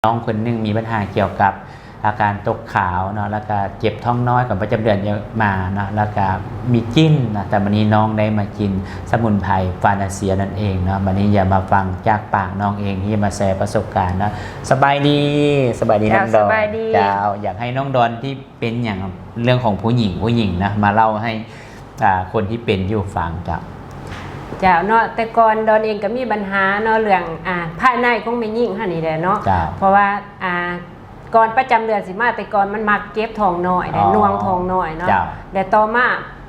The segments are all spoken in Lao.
ນ້ອງຄົນໜຶ່ງມີບັນຫາກ່ຽວກັບອາການຕົກຂາວເນາະ ແລ້ວກະເຈັບທ້ອງນ້ອຍກ່ອນປະຈຳເດືອນຈະມາເນາະ ແລ້ວກະມີກິ່ນນະ ແຕ່ບັດນີ້ນ້ອງໄດ້ມາກິນສະໝຸນໄພຟານາເຊຍນັ້ນເອງເນາະ. ບັດນີ້ຢາກມາຟັງຈາກປາກນ້ອງເອງທີ່ມາແຊປະສົບການເນາະ. ສະບາຍດີ ສະບາຍດີ ເຈົ້າ ນ້ອງດອນ. ສະບາຍດີ ເຈົ້າ ຢາກໃຫ້ນ້ອງດອນທີ່ເປັນຫຍັງເລື່ອງຂອງຜູ້ຍິງ ຜູ້ຍິງນະ ມາເລົ່າໃຫ້ ອ່າ ຄົນທີ່ເປັນຢູ່ຟັງເຈົ້າ. ເຈົ້າເນາະ ແຕ່ກ່ອນດອນເອງກໍມີບັນຫາເນາະ ເລື່ອງ ອ່າ ພາຍໃນຂອງແມ່ຍິງຫັ້ນນີ້ແຫຼະເນາະ. ເຈົ້າ ເພາະວ່າ ອ່າ ກ່ອນປະຈຳເດືອນຊິມາ ແຕ່ກ່ອນມັນມັກເຈັບທ້ອງນ້ອຍ ອໍ ແລະໜ່ວງທ້ອງນ້ອຍເນາະ. ເຈົ້າ ແລະຕໍ່ມາ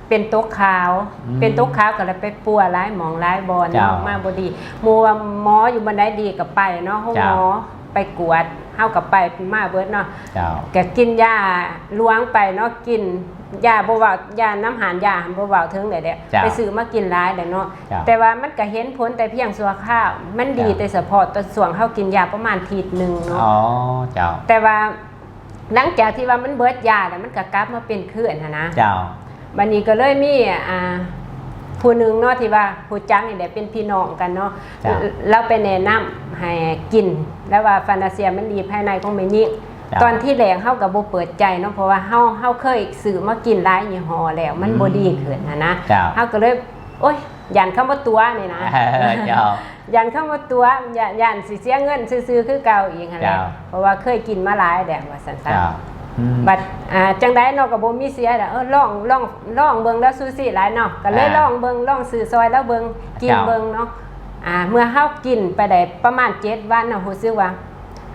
ເປັນຕົກຂາວ ອືມ ເປັນຕົກຂາວກໍເລີຍໄປປົວຫຼາຍໝ່ອງຫຼາຍບ່ອນເນາະ. ເຈົ້າ ມາບໍ່ດີ ໝູ່ວ່າໝໍຢູ່ບ່ອນໃດດີກໍໄປເນາະ ໂຮງໝໍ. ເຈົ້າ ໄປກວດ ເຮົາກໍໄປມາເບິດເນາະ. ເຈົ້າ ກໍກິນຢາຫຼວງໄປເນາະ ກິນຢາບໍ່ເວົ້າ ຢານຳຮ້ານຢາຫັ້ນບໍ່ເວົ້າເຖິງແຫຼະເດ້. ເຈົ້າ ໄປຊື້ມາກິນຫຼາຍແຫຼະເນາະ. ເຈົ້າ ແຕ່ວ່າມັນກໍເຫັນຜົນແຕ່ພຽງຊົ່ວຄາວ ມັນດີ ເຈົ້າ ແຕ່ສະເພາະຕອນຊ່ວງເຮົາກິນຢາປະມານທິດໜຶ່ງເນາະ. ອໍ ເຈົ້າ ແຕ່ວ່າ ຫຼັງຈາກທີ່ວ່າມັນເບິດຢາແລ້ວ ມັນກໍກັບມາເປັນຄືນຫັ້ນນະ. ເຈົ້າ ບັດນີ້ກໍເລີຍມີ ອ່າ ຜູ້ໜຶ່ງເນາະ ທີ່ວ່າຮູ້ຈັກນີ້ແຫຼະ ເປັນພີ່ນ້ອງກັນເນາະ. ເຈົ້າ ລາວໄປແນະນຳໃຫ້ກິນ ລາວວ່າຟານາເຊຍມັນດີພາຍໃນຂອງແມ່ຍິງ. ເຈົ້າ ຕອນທີແລກເຮົາກໍບໍ່ເປີດໃຈເນາະ ເພາະວ່າເຮົາ ເຮົາເຄີຍຊື້ມາກິນຫຼາຍຍີ່ຫໍ້ແລ້ວ ມັນບໍ່ ອືມ ດີຂຶ້ນຫັ້ນນະ. ເຈົ້າ ເຮົາກໍເລີຍ ໂອ້ຍ ຢ້ານເຂົາມາຕົວະນີ້ນະ. ເຈົ້າ ຢ້ານເຂົາມາຕົວະ ຢ້ານ ຢ້ານຊິເສຍເງິນຊື່ໆຄືເກົ່າອີກຫັ້ນແຫຼະ. ເຈົ້າ ເພາະວ່າເຄີຍກິນມາຫຼາຍແລ້ວວ່າຊັ້ນຊະ. ເຈົ້າ ອືມ ບັດ ອ່າ ຈັ່ງໃດເນາະ ກໍບໍ່ມີເສຍແລ້ວ ເອີ ລອງ ລອງ ລອງເບິ່ງ ລາວຊູຊິຫຼາຍເນາະ ກໍເລີຍ ອ່າ ລອງເບິ່ງ ລອງຊື້ຊ່ອຍລາວເບິ່ງ ກິນ ເຈົ້າ ເບິ່ງເນາະ. ອ່າ ເມື່ອເຮົາກິນໄປໄດ້ປະມານເຈັດວັນເນາະ ຮູ້ສຶກວ່າ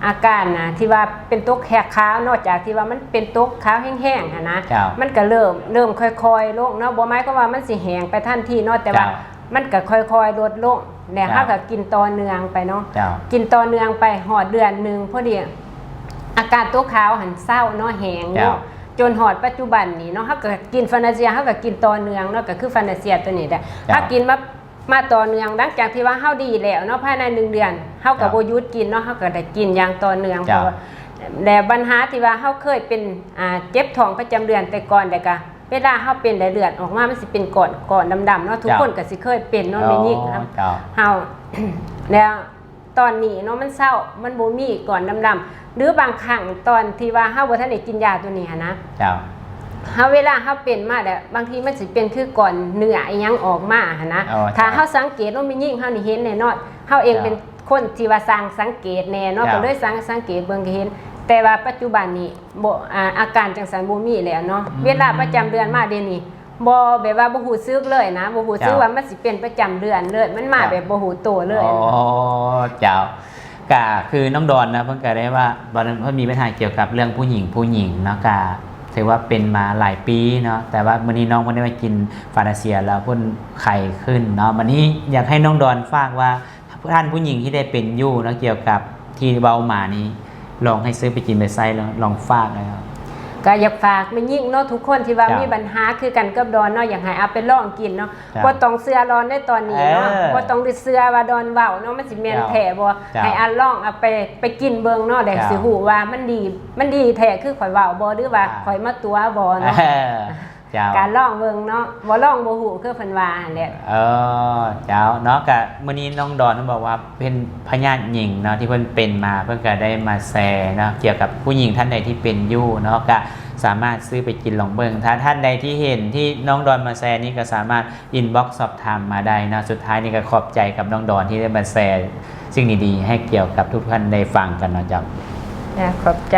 ອາການນະ ທີ່ວ່າເປັນຕົກແຂກຂາວ ນອກຈາກທີ່ວ່າມັນເປັນຕົກຂາວແຫ້ງໆຫັ້ນນະ. ເຈົ້າ ມັນກໍເລີ່ມ ເລີ່ມຄ່ອຍໆລົງເນາະ ບໍ່ໝາຍຄວາມວ່າມັນຊິແຫ້ງໄປທັນທີເນາະ ແຕ່ວ່າ ເຈົ້າ ມັນກໍຄ່ອຍໆລົດລົງ ແລະ ເຈົ້າ ເຮົາກໍກິນຕໍ່ເນື່ອງໄປເນາະ. ເຈົ້າ ກິນຕໍ່ເນື່ອງໄປຮອດເດືອນໜຶ່ງ ພໍດີອາການຕົກຂາວຫັ້ນເຊົາເນາະ ແຫ້ງເນາະ. ເຈົ້າ ຈົນຮອດປັດຈຸບັນນີ້ເນາະ ເຮົາກໍກິນຟານາເຊຍ ເຮົາກໍກິນຕໍ່ເນື່ອງເນາະ ກໍຄືຟານາເຊຍຕົວນີ້ແຫຼະ. ເຈົ້າ ເຮົາກິນມາ ມາຕໍ່ເນື່ອງ ຫຼັງຈາກທີ່ວ່າເຮົາດີແລ້ວເນາະ ພາຍໃນໜຶ່ງເດືອນ ເຮົາກໍ ເຈົ້າ ບໍ່ຢຸດກິນເນາະ ເຮົາກໍໄດ້ກິນຢ່າງຕໍ່ເນື່ອງ. ເຈົ້າ ເພາະວ່າ ແລະບັນຫາທີ່ວ່າເຮົາເຄີຍເປັນ ອ່າ ເຈັບທ້ອງປະຈຳເດືອນແຕ່ກ່ອນ ແລ້ວກໍເວລາເຮົາເປັນ ແລະເລືອດອອກມາ ມັນຊິເປັນກ້ອນ ກ້ອນດຳໆເນາະ ທຸກ ເຈົ້າ ຄົນກໍຊິເຄີຍເປັນເນາະ. ອໍ ແມ່ຍິງ ເຈົ້າ ເຮົາ ແລ້ວຕອນນີ້ເນາະ ມັນເຊົາ ມັນບໍ່ມີກ້ອນດຳໆ ຫຼືບາງຄັ້ງຕອນທີ່ວ່າເຮົາບໍ່ທັນໄດ້ກິນຢາຕົວນີ້ຫັ້ນນະ. ເຈົ້າ ເຮົາ ເວລາເຮົາເປັນມາແລ້ວ ບາງທີມັນຊິເປັນຄືກ້ອນເນື້ອອີ່ຫຍັງອອກມາຫັ້ນນະ. ອໍ ຖ້າ ເຈົ້າ ເຮົາສັງເກດເນາະ ແມ່ຍິງເຮົານີ້ເຫັນແນ່ນອນ ເຮົາເອງ ເຈົ້າ ເປັນຄົນທີ່ວ່າຊ່າງສັງເກດແນ່ເນາະ. ເຈົ້າ ກໍເລີຍຊ່າງສັງເກດເບິ່ງ ກໍເຫັນ ແຕ່ວ່າປັດຈຸບັນນີ້ບໍ່ ອາ ອາການຈັ່ງຊັ້ນບໍ່ມີແລ້ວເນາະ. ອືມ ເວລາປະຈຳເດືອນມາດຽວນີ້ ບໍ່ ແບບວ່າບໍ່ຮູ້ສຶກເລີຍນະ ບໍ່ຮູ້ສຶກ ເຈົ້າ ວ່າມັນຊິເປັນປະຈຳເດືອນເລີຍ ມັນມາ ເຈົ້າ ແບບບໍ່ຮູ້ໂຕເລີຍ. ອໍ ເຈົ້າ ກະຄືນ້ອງດອນນະ ເພິ່ນກະໄດ້ວ່າ ເພິ່ນມີບັນຫາກ່ຽວກັບເລື່ອງຜູ້ຍິງ ຜູ້ຍິງເນາະ ກະຖືວ່າເປັນມາຫຼາຍປີເນາະ ແຕ່ວ່າມື້ນີ້ນ້ອງເພິ່ນໄດ້ມາກິນຟານາເຊຍແລ້ວເພິ່ນໄຄຂຶ້ນເນາະ. ບັດນີ້ຢາກໃຫ້ນ້ອງດອນຝາກວ່າ ທ່ານຜູ້ຍິງທີ່ໄດ້ເປັນຢູ່ເນາະ ກ່ຽວກັບທີ່ເວົ້າມານີ້ ລອງໃຫ້ຊື້ໄປກິນໄປໃຊ້ ລອງ ລອງຝາກແລ້ວ. ກໍຢາກຝາກແມ່ຍິງເນາະ ທຸກຄົນທີ່ວ່າ ເຈົ້າ ມີບັນຫາຄືກັນກັບດອນເນາະ ຢາກໃຫ້ເອົາໄປລອງກິນເນາະ. ເຈົ້າ ບໍ່ຕ້ອງເຊື່ອດອນໃນຕອນນີ້ເນາະ. ເອີ ບໍ່ຕ້ອງໄດ້ເຊື່ອວ່າດອນເວົ້າເນາະ ມັນຊິແມ່ນ ເຈົ້າ ແທ້ບໍ່. ເຈົ້າ ໃຫ້ອັນລອງເອົາໄປ ໄປກິນເບິ່ງເນາະ ແລ້ວ ເຈົ້າ ຊິຮູ້ວ່າມັນດີ ມັນດີແທ້ຄືຂ້ອຍເວົ້າບໍ່ ຫຼືວ່າ ອ່າ ຂ້ອຍມາຕົວະບໍ່ເນາະ. ເອີ ເຈົ້າ ກະລອງເບິ່ງເນາະ ບໍ່ລອງບໍ່ຮູ້ ຄືເພິ່ນວ່າຫັ້ນແຫຼະ. ເອີ ເຈົ້າ ເນາະ ກະມື້ນີ້ນ້ອງດອນເພິ່ນບອກວ່າເປັນພະຍາດຍິງເນາະ ທີ່ເພິ່ນເປັນມາ ເພິ່ນກະໄດ້ມາແຊເນາະ ກ່ຽວກັບຜູ້ຍິງທ່ານໃດທີ່ເປັນຢູ່ເນາະ ກະສາມາດຊື້ໄປກິນລອງເບິ່ງ. ຖ້າທ່ານໃດທີ່ເຫັນທີ່ນ້ອງດອນມາແຊນີ້ ກະສາມາດອິນບັອກສອບຖາມມາໄດ້ເນາະ. ສຸດທ້າຍນີ້ກະຂອບໃຈກັບນ້ອງດອນທີ່ໄດ້ມາແຊສິ່ງດີໆ ໃຫ້ກ່ຽວກັບທຸກທ່ານໄດ້ຟັງກັນເນາະເຈົ້າ. ຂອບໃຈ.